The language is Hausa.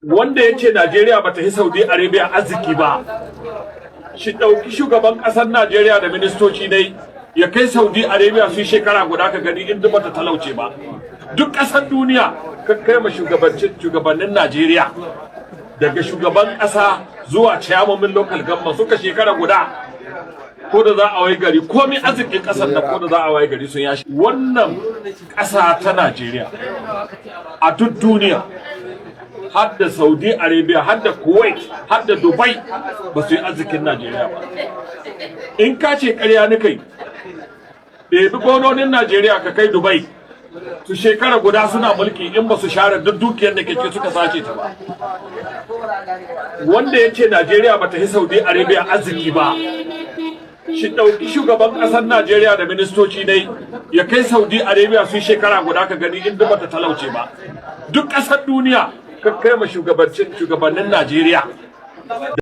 Wanda ya ce Najeriya ba ta yi Saudi Arabia arziki ba, shi ɗauki shugaban ƙasar Najeriya da ministoci dai ya kai Saudi Arabia su yi shekara guda ka gani in ba ta talauce ba. Duk ƙasar duniya ka kai ma shugabannin Najeriya, daga shugaban ƙasa zuwa ciyamomin local government, suka shekara guda, ko da za a wayi gari komai arzikin ƙasar da ko da za a wayi gari sun yashi. Wannan ƙasa ta Najeriya, a duk duniya, har da Saudi Arabia, har da Kuwait, har da Dubai, ba su yi arzikin Najeriya ba. In ka ce ƙarya ni kai, ɗebi gwamnonin Najeriya ka kai Dubai su shekara guda suna mulki, in ba su share duk dukiyar da ke suka sace ta ba. Wanda ya ce Najeriya ba ta yi Saudi Arabia arziki ba, shi ɗauki shugaban ƙasar Najeriya da ministoci dai ya kai Saudi Arabia su shekara guda ka gani in ba ta talauce ba. Duk ƙasar duniya ka kai ma shugabannin Najeriya.